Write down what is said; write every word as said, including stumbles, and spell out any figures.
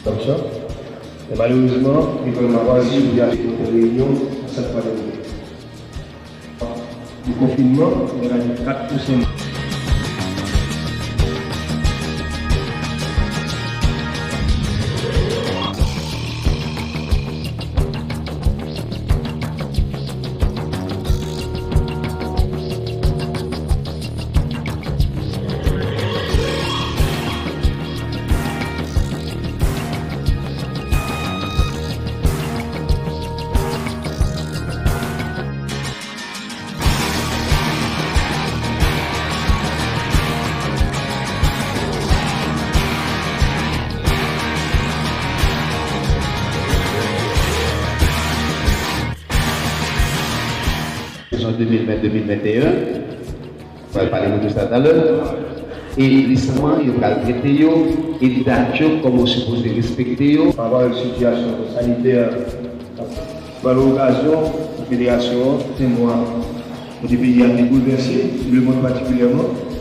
Konsa. Men malerezman, lekòl m a pa reyisi pou y achte yon tèl reyinyon nan sant pandemik. Pou konfinman, gen kat pou senk mwa. Sezon de mil ven, de mil venteyen, nou pral pale nou de sa talè. E resaman, yo pral trete yo, e dat yo, kòman yo sipoze respekte yo. Pa vwal sitiyasyon sanitè, ba nou okazyon pou federasyon an, senk mwa, kote peyi a te boulvèse, lemonn patikilyèman,